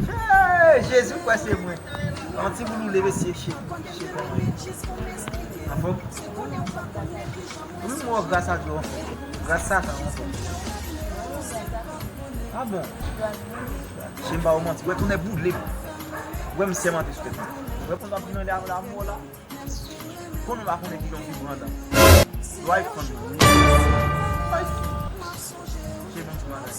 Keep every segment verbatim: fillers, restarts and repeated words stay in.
Hey, Jezi, ou kwè se mwen? Yon ti boulou leve se che, che kòman ye? Anfòm? Wi, mwen, gras a Dye, anfòm. Gras Satan, anfòm. Ah bon? Che m ba ou manti. Wè, tounen boule. Wè, m sèmante sou tèt mwen. Wè, pou m ap vin anlè avè lanmò la. Konnen w pa konnen kijan w vibran dan. Dwa e fann nan. Ay. Se bon ti bagay.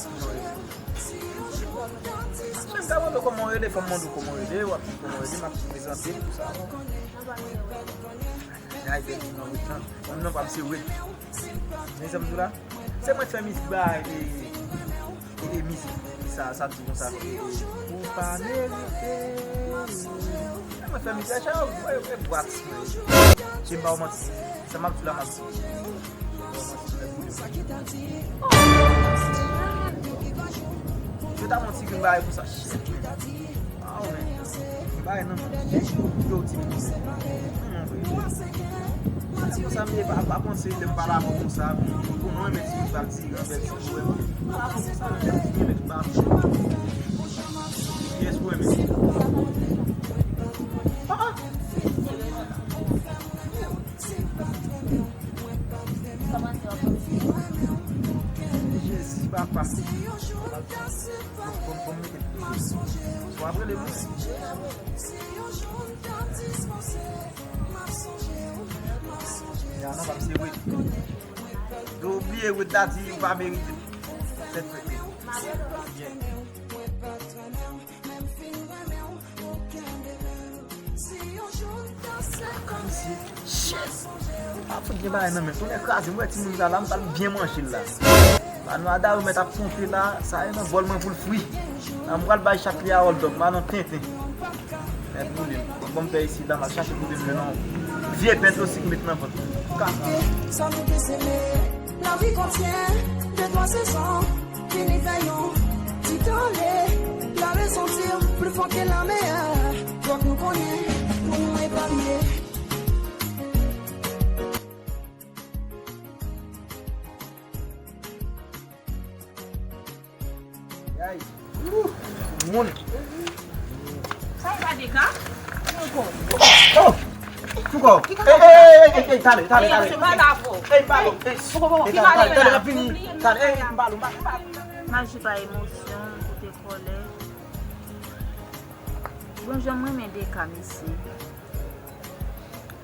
Menm ka mande w kòman w rele, fò m mande w kòman w rele, w ap di kòman w rele, m ap prezante l pou sa. Ay, bèl ti nan wet lan. Menm non pa m se Wet. Men sa m di w la, se mwen k fè mizik ba, e, e, e, mizik. Sa, sa di konsa, e, e, ou pa merite. E mwen fè mizik, sa, e, e, e, bwat, mwen. Che m ba ou manti. Sa m ap di w la, m ap di w. Yo ta manti ke m bay konsa, shit, man. Ah, men. Bay non. Yo, ti moun. Non, non, vre. Konsa, m ye pa, pa panse lè m pale avè w konsa, pou mwen, men si m pral di, anvè ti moun, pa konsa, lè m di, men pa. Yes, wè, men. Ah, ah. Jezi, papa. Bon, bon, bon, mete. Bon, apre le moun. Ya, non, pa m se Wet. Ou bliye Wet Daddy, ou pa merite. Tèt fèt. Yeah. Shit. A fout gen bagay nan men. Tonnè kraze m, wè timoun sa la, m pral byen manje l la. Anwada yo mèt ap ponpe la, sa e nan bòl mwen pou l fri. La m pral bay chat li a hold up, m al nan tenten. Mèt boule m. Bon, m fè isi la, m al chache boule m nan vye pent osi k met nan vant. Kaka. Sa nou te seme, lavi kontyen de twa sezon. Vini fè yon ti tande, la rezon di pli fò ke lanmè a. Fòk nou konnen, pou nou eparye. Ay. Wouh. Moun. Sa e pa de ka? Oh! Fouco! Ey, ey, ey, ey, ey, tande, tande, tande. Ey, se pa la vo. Ey, pardon. Ey, pardon. Ey, tande, tande, tande, n ap vini. Tande, ey, m pale, m pale. M aji pa emosyon, m koute kòlè. Bon, jan m renmen de ka, mesye.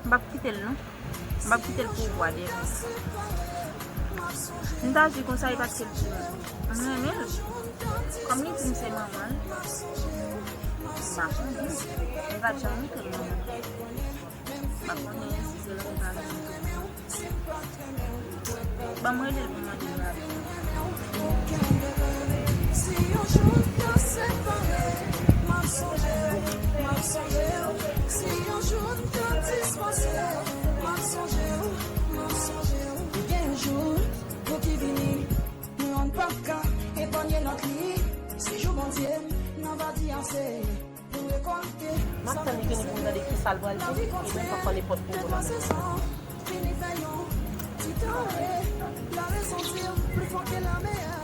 M p ap kite l non. M p ap kite l pou vwa dèyè konsa. M ta aji konsa e paske l di m. M renmen l. Kòm li di m se manman l. M pa konnen. Li pa t janm montre m manman l. M pa konnen si se l ki pa renmen. Ban m rele l pou mande l. Si yon jou n ta separe, m ap sonje w, m ap sonje w. Si yon jou n ta dispanse, m ap sonje w, m ap sonje w. Gen jou pou ki vini, nou youn p ap ka epanye lòt li. Si jou Bondye nan va di ase. M ap tann li vini pou m tande kisa l pral di, li menm p ap pale nenpòt pwoblèm.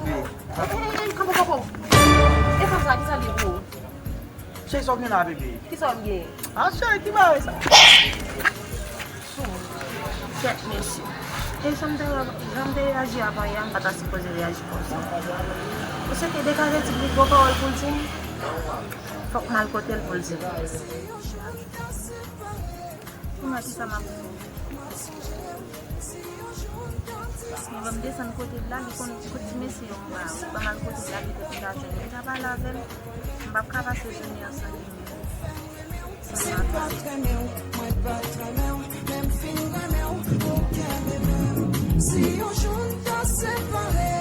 Ey, ey, ey, kanpe, kanpe. E fanm sa, kisa l gen pou ou? Cheri, sa w gen la, bebe? Kisa w gen? Ah, cheri, ki bagay sa? Kèt mesye. E jan m te, jan m te reyaji avan yè, m pa ta sipoze reyaji konsa. Misye te degaje ti bout gwo pawòl pou l di m. Fòk m al kote l pou l di m. Kounya kisa m ap fè? Bon, ban m desann kote l la, li konn kot ti mesye yo anba a. Ban m al kote l la, li kote l la jwenn li. M ta pale avè l. M p ap ka pase jounen an san li menm. Se pa t renmen w, mwen pa t renmen w, menm fin renmen w, ou kenbe men m. Si yon jou n ta separe,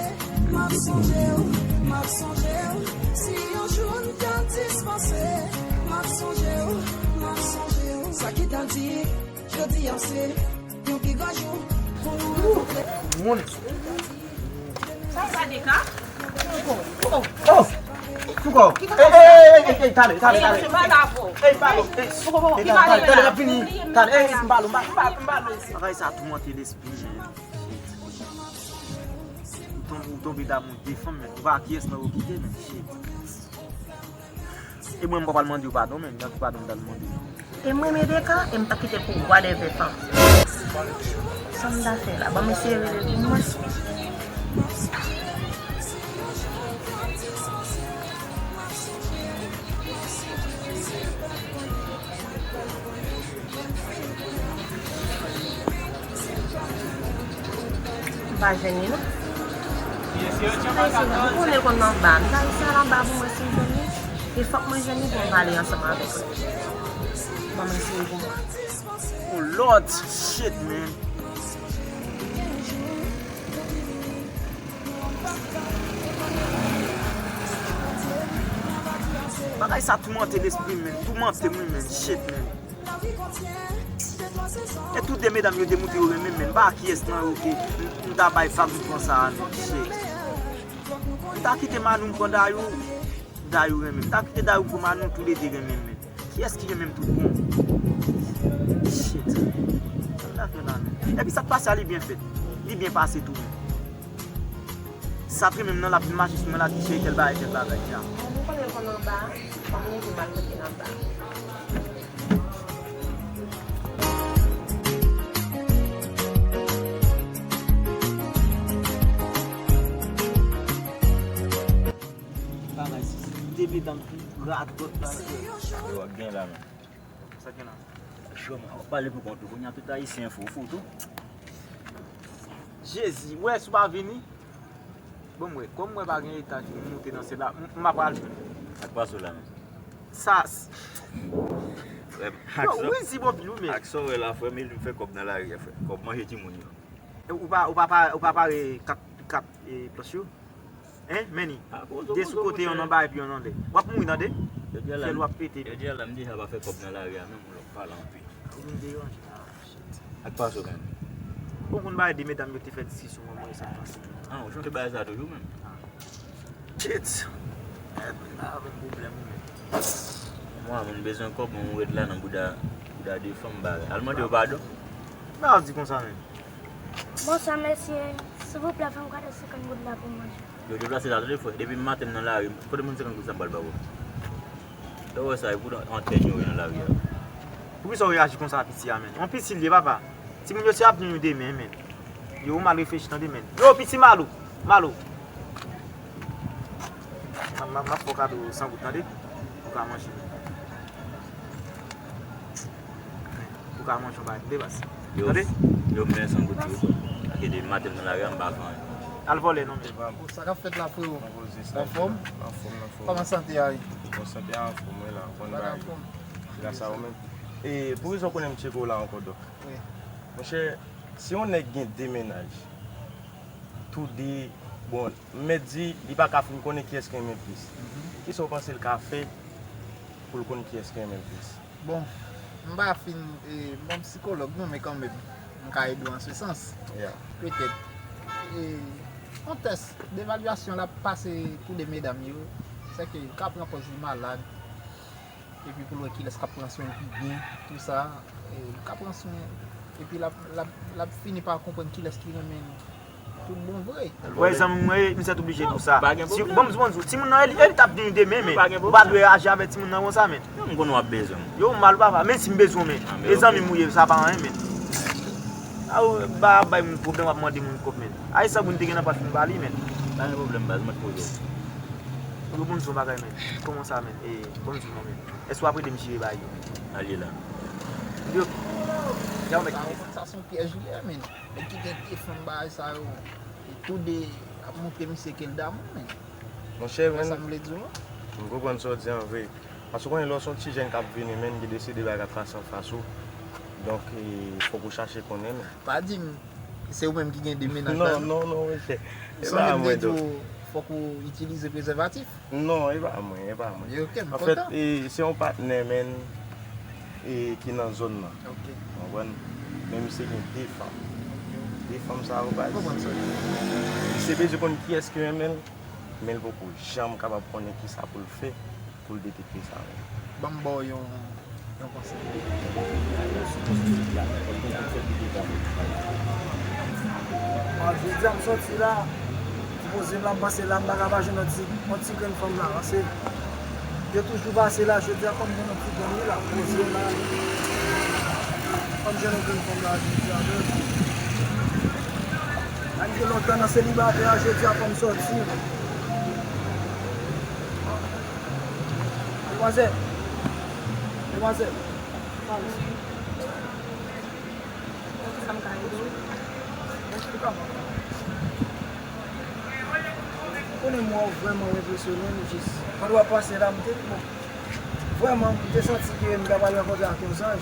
m ap sonje w, m ap sonje w. Si yon jou n ta dispanse, m ap sonje w, m ap sonje w. Sa ki ta di, jodi a se yon pi gran jou pou nou rankontre. Sa e pa de ka? Oh! Fouco! Ey, ey, ey, ey, ey, tande, tande, tande. Ey, pardon. Ey, tande, tande, n ap vini. Tande, ey, m pale, m pale, m pale, m pale. Bagay sa toumante lespri m, men. Ou tonbe, ou tonbe damou de fanm, men. Ou pa kiyès mwen yo kite, men. Shit. E mwen, m pa pral mande w padon, men. Nan ki padon m pral mande w? E m renmen Deka, e m t ap kite pou whatever fanm. Sa m ta fè la? Ban m eseye rele pou mwen. M pa jwenn li, non. Ou konnen l konn anba. M ta resi al anba pou mwen si m jwenn li. E fòk mwen jwenn li pou m pale ansanm avèk li. Ban m eseye pou mwen. Oh Lord, shit, man. Bagay sa toumante lespri m, man. Toumante m, wi, man. Shit, man. E tou de medam yo te montre yo renmen m, men m pa kiyès nan yo ke m, m ta bay vag m pran sa a, men shit. M ta kite Manou m pran Dayou, Dayou renmen m. M ta kite Dayou pran Manou, tou le de renmen m, men kiyès ki renmen m tout bon? Shit. Sa m ta fè la, men? Epi sa k pase a, li byen fèt. Li byen pase tou, men. Sa t renmen m nan, l ap vin mache sou mwen, l ap di cheri tèl bagay, tèl bagay, dja. Bon, nou konnen l konn anba, fò m leve m al kote l anba. Bagay, si se de medam pi radòt la. Yo, w ap gen la, men. Sa gen la? Cho, man, w ap pale pou kont ou. Kounye a tout Ayisyen fou, fou tou. Jezi, wè, si w pa vini. Bon, m wè, kòm mwen pa gen etaj pou m moute nan syèl la, m, m ap pral jwenn. Ak pa sou la, men. Sa, s- Frè m, ak yo, sa, wi, si bon pil, wi, men. Ak sa w wè la, frè m, e li m fè kòb nan lari a, frè. Kòb manje timoun yo. E ou pa, ou pa, pa, ou pa pare kat, kat, e, plas yo? Hein, Manny? Ah, bon, de sou kote, youn anba epi youn anlè. W ap mouri, tande? Jodi a la, fè l w ap pete. Jodi a la, m deja pa fè kòb nan lari a menm, w ap pale anpil. Ou vin deranje. Ah, shit. Ak pa sou menm. Ou konn bagay de medam yo te fè diskisyon, mwen, mwen, sa k pase. Ah, ou chante bagay sa toujou menm? Ah. Shit. Eh, moun pa avè m pwoblèm, ou menm. Mwen, moun bezwen kòb, mwen, mwen ret la nan bouda, bouda de fanm bagay. Al mande yo padon. Bagay di konsa menm. Bonswa, mesye. Silvouplè, fè m kado senkant goud la pou manje. Yo deplase la, tande, frè. Depi maten m nan lari, kote moun senkant goud sa m pral ba ou? Lè w wè sa, e pou antèn yo ye nan lari a. Poukisa w reyaji konsa a piti a, men? Yon piti l ye, papa. Timoun yo se avni nou demen, men. Yo, ou mal reflechi, tande, men. Yo, piti Malo. Malo. M, m, m ap fè w kado san goud, tande? Ou ka manje. Ou ka manje yon bagay de baz. Yo, tande? Yo, men san goute yo. Ake de maten nan lari a, m pa fè anyen. Al vòlè non, men. Sa k ap fèt la, frero? Anfòm? Anfòm, anfòm. Kòman sante a ye? Bon, sante a anfòm, wi, la. Konn bagay. Gras a ou menm. E, pou rezon konnen m tcheke w la ankò, Dòk. Wi. Monchè, si yon nèg gen de mennaj, tou de, bon, m mèt di, li pa ka fin konnen kiyès ki renmen plis. Mhm. Kisa w panse l ka fè pou l konn kiyès ki renmen l plis? Bon, m pa fin, e, m pa yon sikològ non, men kanmenm, m ka ede w an se sans. Yeah. Petèt, e, yon tès devalyasyon l ap pase pou de medam yo, sèke yo ka pran pòz li malad, epi pou l wè kilès k ap pran swen l pi byen, tou sa, e, l ka pran swen, epi l ap, l ap, l ap fini pa konprann kilès ki renmen l. Tout bon vre. Wè, zanmi m, wè, m sèt oblije di w sa. Pa gen pwoblèm. Bon, bon, bon, timoun nan, e li, e li t ap vini demen, men. Pa gen pwoblèm. Ou pa dwe aji avèk timoun nan konsa, men. Non, m konnen w ap bezwen m. Yo, m mal, papa. Menm si m bezwen w, men. Ah, men e zanmi m ou ye, sa pa anyen, men. A ou, ba, bay moun pwoblèm, w ap mande moun kòb, men. Ay, sa moun te gen nan pòch m ba li, men. Pa gen pwoblèm, baz, mwen poze w. Yo, bon, di w bagay, men. Kòman sa, men? E, bon, di w non, men. Èske w ap ede m jere bagay yo? Al ye la. Yo, ya w mèt. Sa se yon pyèj li ye, men. Nèg ki gen de fanm bagay sa yo, e tou de ap montre misye ke l damou, men. Monchè, men, sa m vle di w, non? M konprann sa w di an vre. Paske w konnen lè w se yon ti jèn k ap vini, men, ki deside bagay k ap pase anfas ou. Donk, e, fòk ou chache konnen, men. Pa di m, se ou menm ki gen de mennaj la, non? Non, non, non, monchè. E pa mwen, Dòk. Fòk ou itilize prezèvatif. Non, e pa mwen, e pa mwen. Ok, m kontan. Anfèt, e, se yon patnè, men, e, ki nan zòn nan. Ok. Ou konprann? Men misye gen de fanm. Ok. De fanm sa yo, baz. M konprann sa w di. Misye bezwen konn kiyès ki renmen l, men l poko janm kapab konnen kisa pou l fè pou l detekte sa, men. Ban m ba w yon Yon konsèy. Bon, jodi a m soti la, ti poze m la, m panse la, m pa ka pa jwenn yon ti, yon ti grenn fanm la, paske Yo toujou pase la, jodi a fò m jwenn yon ti grann wi la, poze la. Fò m jwenn yon grann fanm la, jodi a menm. Malgre lontan nan selibatè a, jodi a fò m sòti. Demwazèl. Demwazèl. Sa m ka ede w? Ou konnen mwen vrèman enpresyone m jis. Pandan w ap pase la, m te, bon, vrèman, m te santi ke m ta pral rankontre ak yon zanj.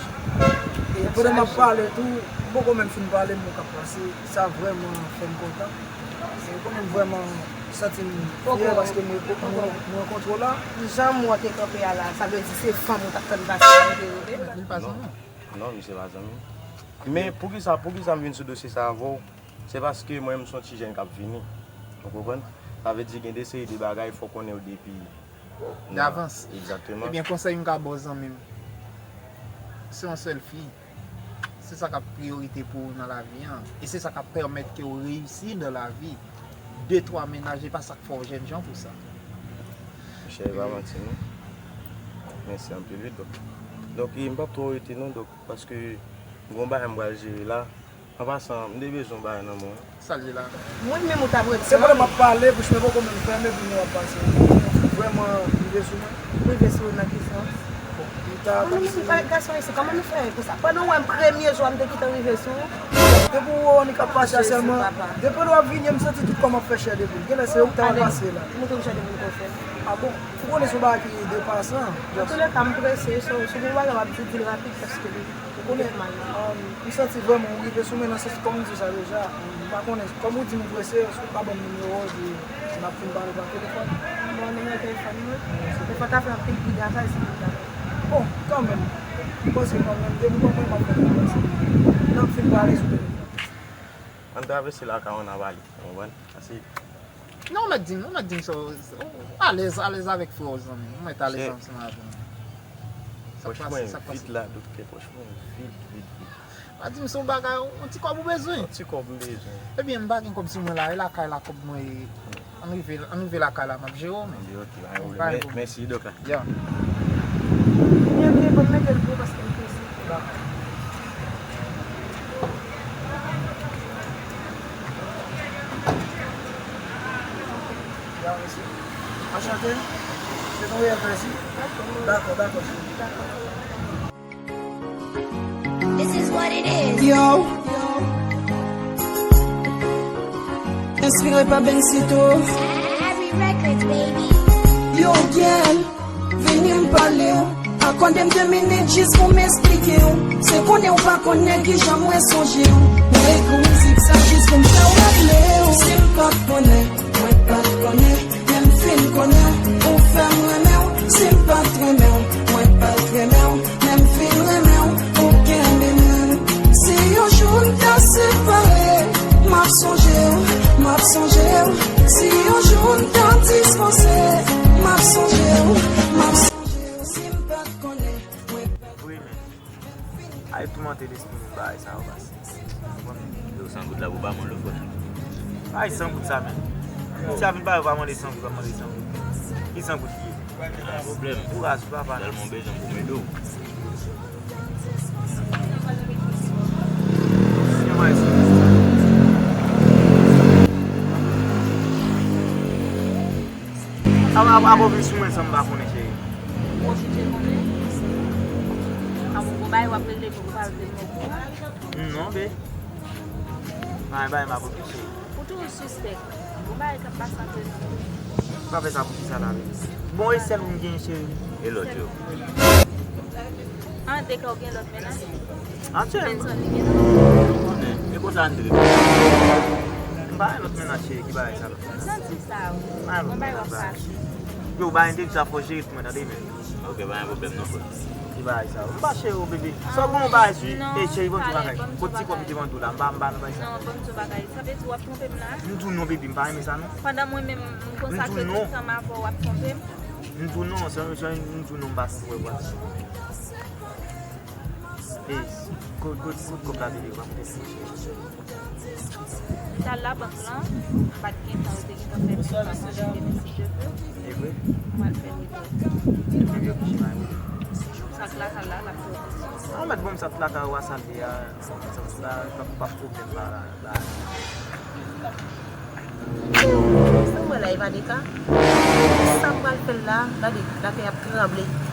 E pandan m ap pale tou, m poko menm fin pale, m wè k ap pase. Sa vrèman fè m kontan. Ou konnen m vrèman santi m fyè paske m, m, m rankontre w la. Jan m wè w te kanpe a la, sa vle di se fanm ou t ap tann pase a ou te rele? Li pa zanmi w? Non, misye pa zanmi m. Men poukisa, poukisa m vin sou dosye sa avè w? Se paske mwen menm se yon ti jèn k ap vini. Ou konprann? Sa vle di gen de seri de bagay fò w konnen yo depi davans. Egzakteman. Ebyen, konsèy m ka ba w zanmi m, se yon sèl fi. Se sa k ap priyorite pou ou nan lavi an. E se sa k ap pèmèt ke w reyisi nan lavi. De twa mennaj, e pa sa k fè w jènjan pou sa. Monchè, e pa manti non. Mèsi anpil wi, dòk. Donk, e, m p ap twò rete non, dòk, paske m gen yon bagay m pral jere la. An pasan, m te bezwen yon bagay nan men w. Sa l ye la? Mwen menm ou t ap retire. Se pandan m ap pale, bouch mwen poko menm fèmen, pou nou ap pase. Vrèman rive sou mwen. Rive sou ou nan ki sans? Bon, m ta... Kòman nou fè, gason isi, kòman nou fè pou sa? Pandan w wè m premye jou a m te kite rive sou ou. Depi w wè w annik ap pase a sèlman, depi w ap vini, m santi tout kò m ap fè chè de poul. Genlè se ou k ta pase la. Moutre m chè de poul kò w fè. A bon? Ou konnen se yon bagay ki depasan. Antouleka, m prese, so, si w gen yon bagay w ap di, di l rapid, paske li... Ou konnen, um, m santi vrèman ou rive sou mwen nan sans kòm m di sa deja. M pa konnen, kòm ou di m prese, si w ka ban m nimewo w, epi n ap fin pale pa telefòn. M ba w nimewo telefòn mwen. Mèsi. Defwa ta fè anpil piga sa, e se piga. Bon, kanmenm, m panse kanmenm, depi w ban mwen, m ap fè konfyans. N ap fin pale sou telefòn. Ann travèse lakay ou, n a pale, ou konprann? Pase Non, ou mèt di m, ou mèt di m sa, ou alèz, alèz avèk frè w, zanmi. Ou mèt alèz ansanm avè m. Pòch mwen vid la, doktè, pòch mwen vid, vid, vid. Pa di m se yon bagay, yon ti kòb ou bezwen. Yon ti kòb m bezwen. Ebyen, m pa gen kòb sou mwen la, e lakay la kòb mwen ye. Ann rive, ann rive lakay la, m ap jere w, men. Ann rive, ok, pa gen pwoblèm. Mèsi, doktè. Ya. Byen, byen, bon, mete l pou ou paske m prese. Dakò. Anchante. Se nou ye, mèsi. Dakò, dakò, cheri. This is what it is. Yo. Enspire pa Bensito. Harry Records, baby. Yo, gyèl. Vini m pale w. Akòde m de minit jis pou m esplike w. Se konnen w pa konnen kijan mwen sonje w. Mwen ekri mizik sa jis pou m fè w raple w. Si m pa t konnen, mwen pa t konnen. Men m fin konnen, ou fè m renmen w. Si m pa t renmen w, mwen pa t renmen w. Men m fin renmen w, ou kenbe m. Si yon jou n ta separe, m ap sonje w, m ap sonje w. Si yon jou n ta dispanse, m ap sonje w, m ap sonje w. Si m pa t konnen, mwen pa t... Vre, men. Ay toumante lespri m bagay sa yo pase. Yo, san goud la pou ba mwen lòt fwa. Ay san goud sa, men. Si a vin ba yo pa mande san goud, pa mande san goud. Ki san goud ki ye? Pa gen pwoblèm. Kouraj, papa. Sèlman bezwen pou m ede w. Ap, ap, ap, ou vin sou mwen san m pa konnen, cheri. Ou oblije konnen. Ap, ou bay, w ap regle pou ou pa regle non. Non, be. Bay, bay, m ap oblije. Ou toujou sispèk. Gon bagay k ap pase ant nou. Pa fè sa pou kisa la, be? Bon, e sèl ou m gen, cheri. E lòt yo? An, de ka ou gen lòt mennaj? Aktyèlman. Benson, li gen lòt? Konnen. E konsa Andre? M pa gen lòt mennaj, cheri, ki bagay sa la? Santi sa, wi. Gon bagay w ap kache. Yo, bagay entèlijans sa fò jere pou mwen, tande, men. Ok, pa gen pwoblèm non, frè. Ki bagay sa yo? M pa cheri w, bebe. Sa w gen yon bagay sou, e cheri, ban m ti bagay. Kot ti kòb ki te vande w la, m pa, m pa nan bagay sa. Non, ban m ti bagay. Sa vle di w ap twonpe m la? M di w non, bebe, m pa renmen sa non. Pandan mwen menm, m konsakre tout tan m avè w, w ap twonpe m? M di w non, se, se, m di w non, m pa twonpe w. E, kot, kot, kot kòb la te ye, w ap montre m. M t al labank lan, m pa t gen tan, yo te gentan fèmen, m pa sonje demen si Dye vle. E vre? Mal fè li bon. Li gen kouch la, wi. Sa k lakay la, l ap fè w konfyans. An mèt ban m sa k lakay ou a, sa l ye a. Sa, sa, sa, pa, pa pwoblèm la, la, la. Sa mwen la, Evanica. Sa m pral fè l la, gade, latè ap tranble.